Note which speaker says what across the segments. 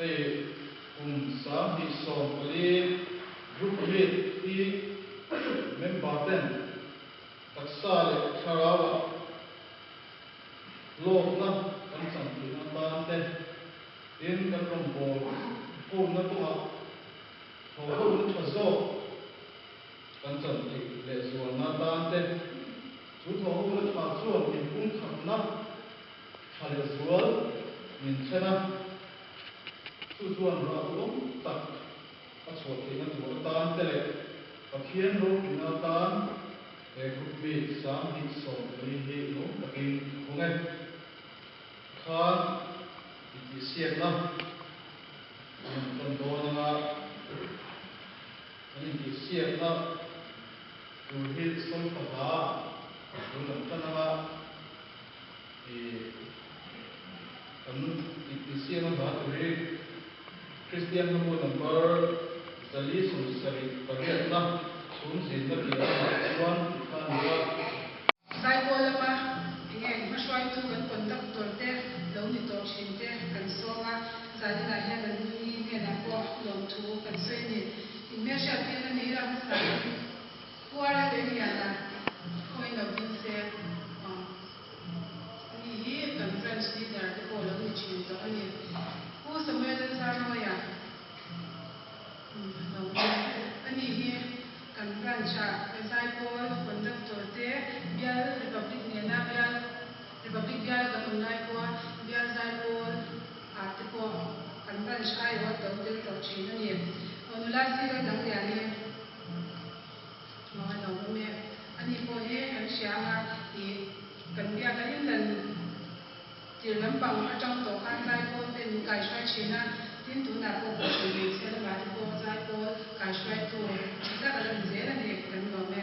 Speaker 1: Hei kum 2014 group meet hi member ten taksa leh thlarauah hlawkna kan chan theihna atan te, tin kan rawngbâwl hona kawngah thawhhona tha zawk kan chan theih lehzualna atan te, chu thawhhona tha chuan inpumkhatna tha lehzual min thlen a, chu chuan rah duhawm tak a chhuah theihna tur atan te leh Pathian ropuina atan he group mi 2014 hi lawm takin ka hawng e. Khan intihsiakna an rawn tawn dawn anga an intihsiakna tur hi solfa hla bul an tan anga ih kan intihsiakna hla tur hi Kristian hnabu number 478 na chhum zinna piah lamah chuan tih kha a ni a.
Speaker 2: Zaipawl lama enge hmahruaitu kan conductor te lo ni tawh thin te kan sawm a, zaninah hian an ni hnenah pawh lawmthu kan sawi a ni. Inhmelhriat tir a ni a hmasa in Puara Lengriana khawiin lo ding se aw. Ani hi kan branch leader te pawh lo ni thin tawh a ni. Pu Samuel Lalzarmawia lo ni. Ani hi kan branch ah Zaipawl conductor te bial Republic nena bial Republic bial kan awm lai pawha bial Zaipawl ah te pawh kan branch aiawh lo tel tawh thin a ni. Aw nula sir a dang lian e. Maw lo awm e. Ani pawh hi kan hria anga ih kan biak a inlan tir lampang atang tawh khan zaipawl te min kaihruai thin a, tin tunah pawh kohhran hmeichhia lamah te pawh zaipawl kaihruaitu tha tak a la ni zel a ni kan lawm e.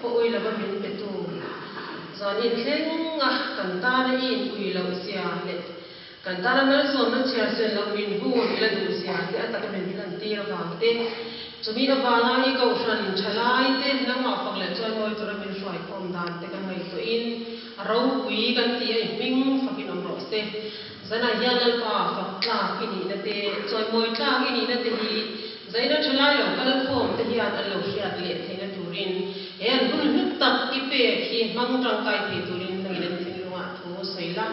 Speaker 3: pawh ui lova min petu zanin thlenga kan tana i in ui loh zia leh kan tana malsawmna chhiar sen loh min hun i la duh zia te a taka min hlan tir avang te, chumi avanga i kohhran thalai te nangmah fak leh chuan mawi tura min hruaikhawm dan te kan ngaihtuahin a ropui kan ti a i hming fakin awm rawh se. Zanah hian Lalpa fak tlak i nihna te, chawimawi tlak i nihna te hi zaina thalai lo kal khawm te hian an lo hriat leh theihna turin he an hun hlu tak i pek hi hmang tangkai thei turin nangin an thinlungah thu sawi la.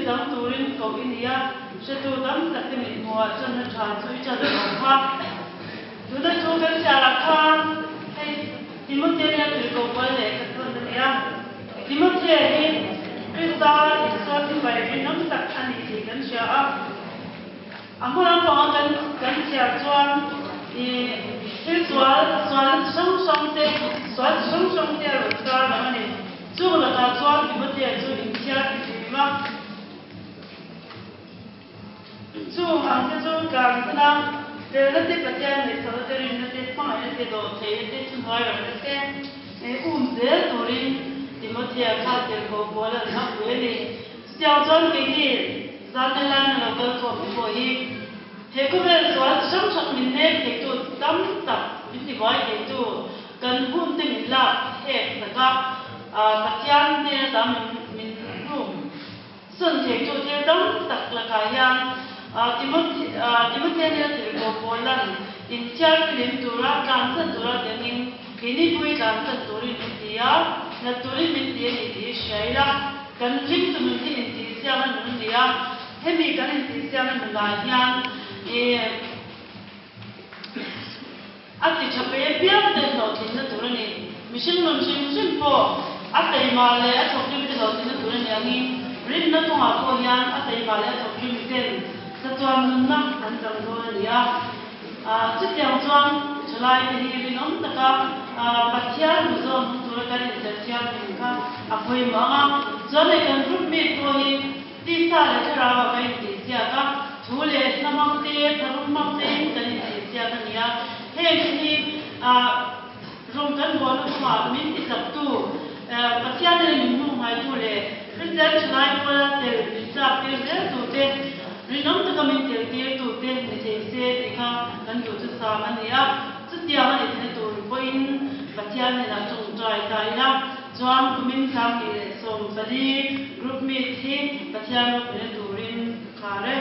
Speaker 4: chang turin koh i ni a, hretu tam tak te mithmuhah chuan tha chu i chan tawh kha. Tuna thu kan chhiarah khan hei Timothea nia tirhkoh pawl leh ka thawn a ni a. Timothea hi Krista Isua sipai rinawm tak a ni tih kan hria a. A hma lampanga kan kan chhiar chuan i thil sual sualna chi hrang hrang te sual chi hrang hrang te a rawn tar lang a ni. Chung lakah chuan Timothea chu inthiar fihlim a. Chung ang te chu tlanchana felna te, Pathian ngaihsakna te, rinna te, hmangaihna te, dawhtheihna te, thuhnuai rawhna te um zel turin Timothea kha tirhkoh pawl an hak pui a ni. Chutiang chuan keini zan laina lo kal khawm te pawh hi he khawvel sual chi hrang hrang min nek theitu tam tak min tibuai theitu kan hun te min lak hek saka Pathian hnena ta min hnum Sawn theitu thil tam tak lakah hian Timothea nena tirhkoh pawl lan inthiar filim tura tlansan tura tengin keini pui tlansan turin min ti a, nat turin min ti a ni tih hi hria ila, kan ringtu nun hi intihsiakna nun a ni a, hemi kan intihsiakna nunah hian A ti tha pe piang te hlawhtlinna tur a ni. Mihring nun hrim hrim pawh a taima leh a thawkrim te hlawhtlinna tur a ni angin rinna kawngah pawh hian a taima leh a thawkrim ten chatuan nunna an chang dawn a ni a. Chutiang chuan thalai te hi rinawm taka Pathian duhzawm hmang tura kan inzirthiam hun kha a pawimawh ang a. Chuan hei kan group meet pawh hi Tisa leh thlarau ah kan intihsiak a, thu leh hla hmang te, tharum hmang tein kan intihsiak a ni a. Heng te hi rawng kan bualna kawngah min tichaktu, Pathian nena min hnuhmaitu leh Kristian thalai pawla tel min chak tir zel tu te, rinawm taka min tel tir tu te ni thei se tih kha kan duh chu sam a ni a. Chutiang a ni theihna tur pawhin Pathian hnenah tawngtai ta ila. Chuan kumin 2014 group meet hi Pathian ropuina turin ka khar e.